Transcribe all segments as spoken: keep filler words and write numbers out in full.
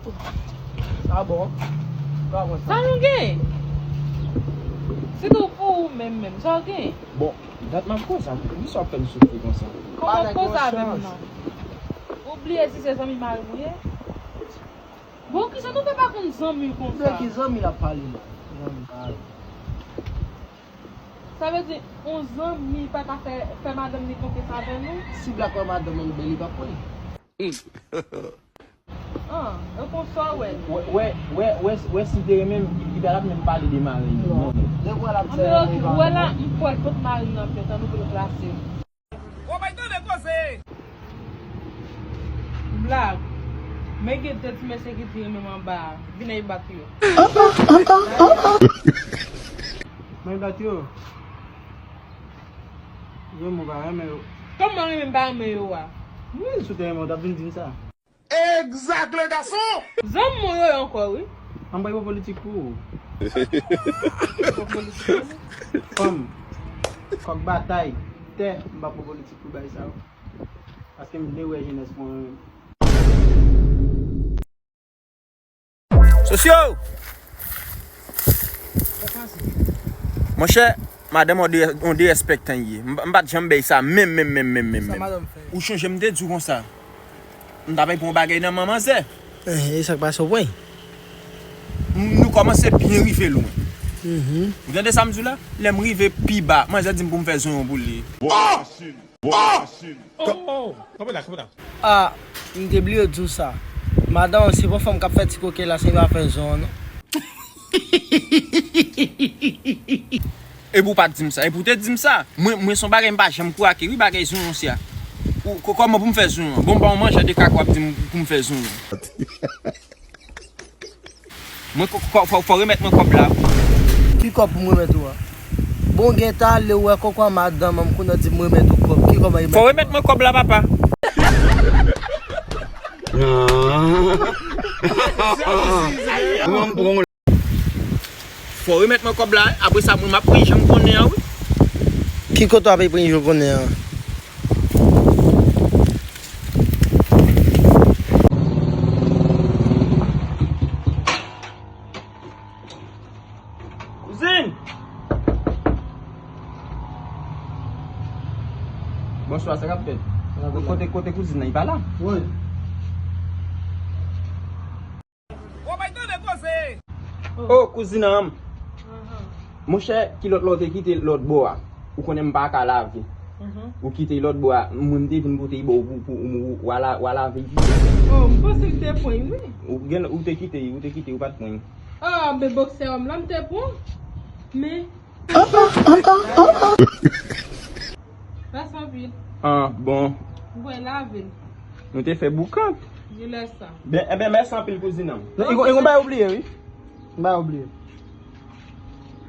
Sa bon. Sa bon sa. Sa nou gen? Sitou pou ou menm menm, sa w gen? Bon, dat m ap koze avèk ou, poukisa w ap fè m soufri konsa? Kòman koze avè m nan? Ou bliye si se zanmi mari m ou ye? Bon, kisa nou fè pa konn zanmi w konsa? De ki zanmi l ap pale la? Zanmi pa. Sa vle di, yon zanmi pa ka fè, fè madanm li konfyans avè nou? Si Black wè madanm an bèl, li p ap pran l. Ah, e konsa w wè l. Wè, wè, wè, wè, wè si te renmen m, li, li pa t ap menm pale de mari li, non. Depi w wè l ap di renmen mari. Ou wè la, m kwè l pot mari l nan pye, tann ou pou l klase. Ou bay tande koze! Black, men gen de ti mesye ki di renmen m anba a. Vin ay bat yo. Mwen bat yo. Yo, mwen pa renmen yo. Kòman renmen m pa renmen yo a? Wi, si w te renmen, w t ap vin di m sa. Exact, le garçon! Zanmi mwen yo ankò, wi. An bay pou politik pou ou. Pou politik pou ou? Fanm, kòk batay, tè, m pa pou politik pou bay sa yo. Paske m vle wè jenès mwen. Sosyo! Monchè, madanm on de, on derespektan ye. M, m pa t janm bay sa, menm, menm, menm, menm, menm, menm. Ou chonje m te di w konsa. M ta pral pran yon bagay nan men manzè. Eh, e sa k pase w pran? M, nou kòmanse byen rive lwen. Ou tande sa m di w la? Lè m rive pi ba, manzè di m pou m fè zonyon pou li. Oh, oh, kanpe la, kanpe la. Ah, m te bliye di w sa. Madanm, se pa fanm k ap fè ti koke la, se pa fè zonyon, non. Epi w pa t di m sa, epi w te di m sa. Mwen, mwen se yon bagay m pa janm kwake, wi, bagay zonyon sa. Ou, ko-, kòman pou m fè zonyon? Bon, m pa yon manjè de kaka w ap di m pou m fè zonyon. Mwen, ko-, ko-, fò, fò remèt mwen kòb la. Ki kòb pou m remèt ou a? Bon, gen tan lè w wè kòkò a madanm an, m konnen di m remèt ou kòb. Ki kòb a remèt? Fò remèt mwen kòb la, papa. Mwen m pran. Fò remèt mwen kòb la, apre sa, mwen m ap pran jan m konnen an, wi. Ki kote w ap pran jan w konnen an? Kouzin! Bonswa, sa k ap fèt? Kote, kote kouzin nan, li pa la? Wi. Oh, kouzin an. Monchè, kilòt la w te kite lòt bò a? Ou konnen m pa ka lave. Ou kite lòt bò a, mwen m te vin pote l ba w pou, pou, pou w a la-, w a lave l. Oh, m panse l te pran l, wi. Ou gen, ou te kite, ou te kite, ou pa t pran l. Ah, men bòksè m la, m te pran. Men. Mèsi anpil. Ah, bon. Mwen lave l. Nou te fè boukant. Gen lè sa. Ben, enben, mèsi anpil, kouzin an. Non, e gon, e gon bagay ou bliye, wi. Gon bagay ou bliye.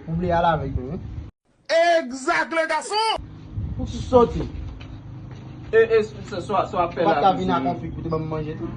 Ou bliye a lave l tou, wi. Exact, le garçon! Soti. E, e, sa, sa, sa w ap fè la, kouzin? Ou pa t ka vin a konflik pou te ban m manje tou?